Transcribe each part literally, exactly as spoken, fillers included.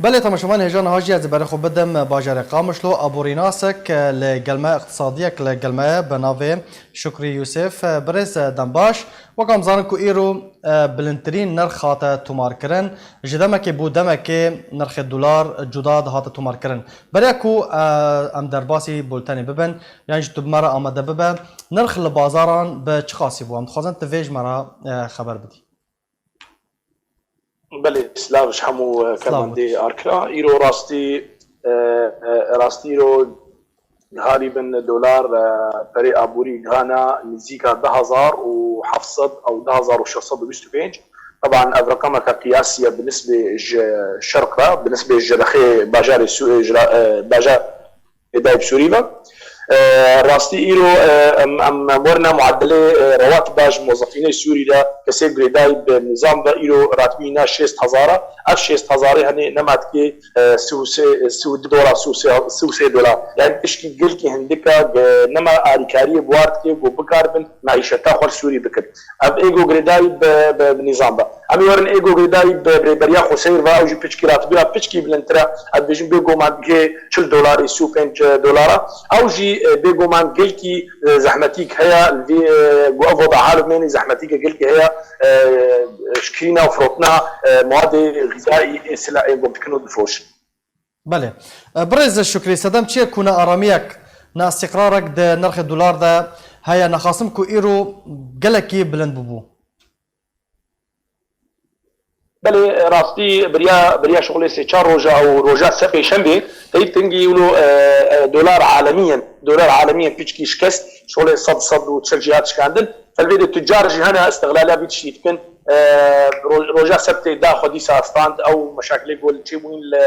Belê, temaşevan hêja niha jî ez ê berê xwe bidim bajarê Qamişlo. Aborînasek li gel me, iqtisadiyek li gel me bi navê Şukrî Yûsif. Birêz, dem baş. Weke em zanin ku îro, e, bilindtirîn nirx hate tomarkirin. Ji demekê bo demekê nirxê dolar cuda dihate tomarkirin. Beriya ku, e, em derbasî bultenê bibin, yan jî tu bi me re amade bibe, nirx li bazaran bi çi qasî bû? Em dixwazin tu vê ji me re, e, xeber bidî. Belê, silav ji hemû, e, Silav karmendê olsun. Arkra. Îro rastî, e, e, rastî îro giharî bin dolar, e, perê aborî gihana nizîka du hezar û heft sed ew du hezar û şeş sed û bîst û pênc. Teban ev reqemeke qiyasî ye bi nisbê ji şerq re, bi nisbê ji rexê bajarê Sû-, ji ra-, e, bajar Dayb Sûrî ve. E, rastî îro, e, em, em, em werine muadilê, e, rewatiba ji mozefînê Sûrî de kesê girêdayî bi nîzam ve îro ratibî ne şêst hezar e. Ev şêst hezarê henê nema dikê, e, sî û sê, sî û du dolar, sî û sê, sî û sê dolar. Yani tişkî gelkî hindik e, ge-, nema arîkariyê bi war dikê ku bikaribin meîşeta xwe li Sûrî bikin. Ev êgo girêdayî bi, bi, bi nîzam be. Em ê werin êgo girêdayî bi, bi rêberiya Xweseyr ve, ew jî piçkî ratibî ve piçkî bilindtir e. Ez dibêjim bêguman gihê çil dolarî, sî û pênc dolar e. Ew jî, e, bêguman gelkî, e, zehmetîk heye, li vê, e, ku ev weda hal bimênî zehmetîke gelkî heye, e, ji kirîna û firotina, e, muadê xîzayî ê sila ê ku dikin û difiroşin. Belê. E, birêz Şukrî, sedem çi ye ku nearamiyek, neistiqrarek di nirxê dolar de heye? Nexasim ku îro gelekî bilind bûbû. Belê, rastî biriya, biriya şixulê sê çar roja û roja se pêşemê, teyî tingî wilo, e, e, dolar alemiyen, dolar alemiyen piçkî şikest, şixulê sed, sed û çil jî hat şikandin. Felvê de tucar jî hene istiqlala vî tiştî dikin. E, ro-, roja sebtê da xwe dîsa stand ew meşakilê ku li çêbûyîn li,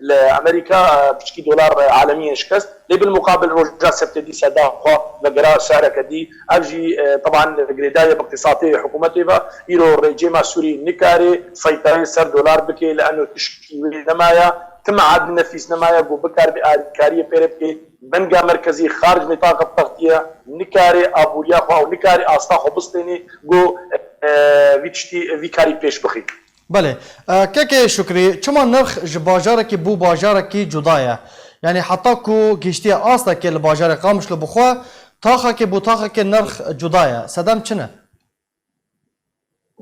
li Amerîka, e, piçkî dolar, e, alemiyen şikest. Lê bil muqabil roja sebtê dîsa da xwe vegera şehreke dî. Ev jî, e, teban girêdayî bi îqtîsatê hikûmetê ve. Îro rejîma Sûrî nikare seyterê ser dolar bike, li eno tişkî wê nemaye. Tim ad nefîs nemaye ku bikaribe alîkariyê pê re bike. Benga merkezî xaric nîtaqa textî ye. Nikare aboriya xwe û nikare asta xwe bistêne ku, e, vî tiştî, vî karî pêş bixî. Belê. E, kekê Şukrî, çima nirx ji bajarekî bo bajarekî cuda ye? Yanî heta ku gihiştiye astekê li bajarê Qamişlo bixwe, taxekê bo taxekê nirx cuda ye. Sedem çi ne?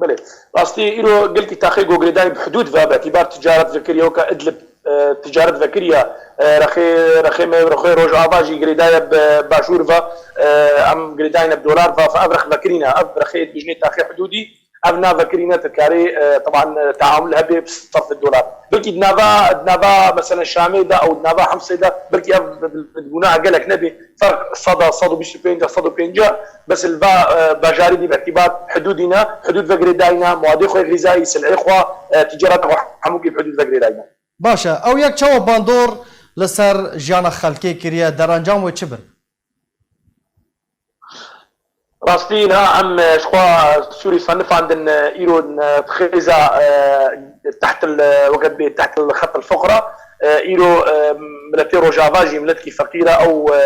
Belê. Rastî îro gelkî taxê ku girêdayî bi hidûd ve, bi îtîbar ticaret vekiriye, weke Idlib, e, ticaret vekiriye, e, rexê, rexê me, rexê Rojava jî girêdaye bi başûr ve, e, em girêdayine bi dolar ve, ev rex vekirîne, ev rexê dijnê taxê hidûdî, ev nav vekirîne, tu karî, e, teban, e, teamul hebe bi serfê dolar. Belkî di nava, di nava, meselen, Şamê de ew di nava Himsê de, belkî ev bi, bi, bi gunaha gelek nebê. Ferq seda, sed û bîst û pênc, sed û pêncî, bes li va, e, bajarî dî bi îtîbar hidûdî ne, hidûd ve girêdayî ne, muadê xwe xîzayî, silhê xwe, e, ticareta xwe hemûkî bi hidûd ve girêdayî ne. Baş e, ew yek çawa bandor li ser jiyana xelkê kiriye, derencam wê çi bin? Rastî niha em, e, ji xwe Sûrî sanifandin, e, îro, e, xêza, e, teht il, e, weke dibê teht il xet il foqra. E, îro, e, miletê Rojava jî miletkî feqîr e, ew, e,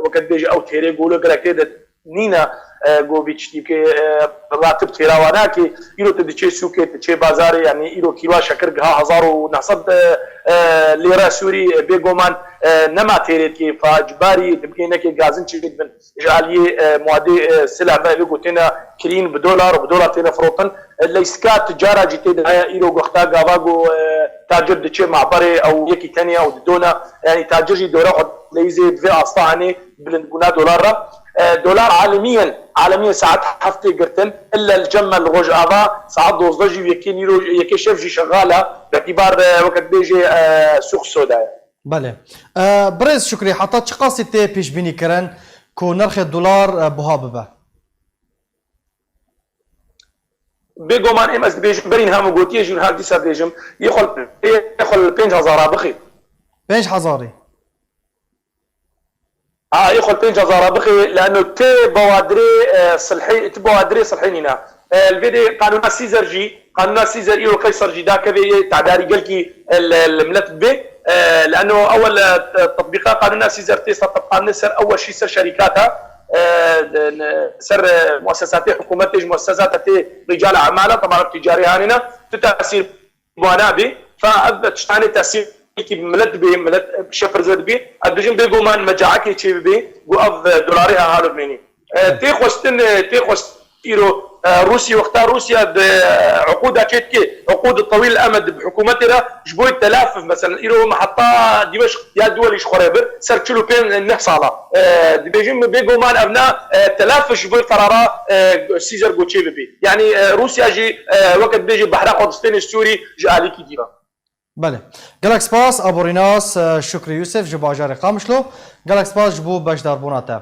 weke dibêje ew têrê golo gelek tê de nîne, e, go vî tiştî bike, e, ratib têra wan nake. Îro tu diçê sûkê, tu diçê bazarê, yanî îro kîloa şekir giha hezar û neh sed, e, e, lêre Sûrî, e, bêguman, e, nema têrê dikê, fa icbarî dibikê nekê gazin çêdibin. Ji aliyê, e, muadê, e, silah ve vê ku têne kirîn bi dolar û bi dolar têne firotin. E, leyska ticara jî tê de heye. Îro goxta gava ku, e, tacir diçe maberê ew yekî tenê ew didona. Yani tacir jî dora xwe leyzê di vê asta henê bilindbûna dolar re. E, dolar alemiyen, alemiyen saet heftê girtin. Illa li cem me li Rojava saet dozdeh jî û yekê nîro, yekê şev jî şexal e. Bi îtîbar, e, weke dibêjê, e, sûq soda ye. Belê. E, birêz Şukrî, heta çiqasî tê pêşbînî kirin ku nirxê dolar, e, buha bibe? Bêguman em ez dibêjim, berî niha min gotiye jî, niha dîsa dibêjim, yê xwe, yê xwe li pênc hezara bixê. Pênc hezarî? Ha, yê xwe li pênc hezara bixê, leno ti bawadirê, e, silhê, ti bawadirê silhê nîne. E, li vê de qanûna Sîzer jî, qanûna Sîzer îro Qeyser jî dakeve yê tedarî gelkî, e, li, li milet bibê. E, leno ewel, e, tetbîqa qanûna Sîzer tê ser tebqandin ser ew weşî ser şerîkata, e, de, ne, ser, e, muessesatê hikûmetê ji muessesata tê rîcala emala, teman ticarê hanîne, tu tesîr wana bê. Fa ev tiştanê tesîrkî bi milet dibê, milet şepirze dibê. Ez dibêjim bêguman mecaekê çê bibê, ku ev dolarê ha halo bimênî. E, tê xwestin, e, tê xwest îro, e, Rûsya, wexta Rûsya di, e, uqûda çê dike, uqûd tewîl emed bi hikûmetê re ji bo telafiv, mesela îro me heta Dîmeşq ya duwelî ji xwe re bir, ser çil û pênc neh sala. E, dibêjim bêguman ev ne, e, telafiv ji bo qerara, e, Sîzer Goçê bibê. Yanî, e, Rûsya jî, e, weke dibêje behra Kurdistanê Sûrî ji alîkî dî re. Belê. Gelek spas, aborînas, e, Şukrî Yusuf ji bajarê Qamişlo. Gelek spas ji bo beşdarbûna te.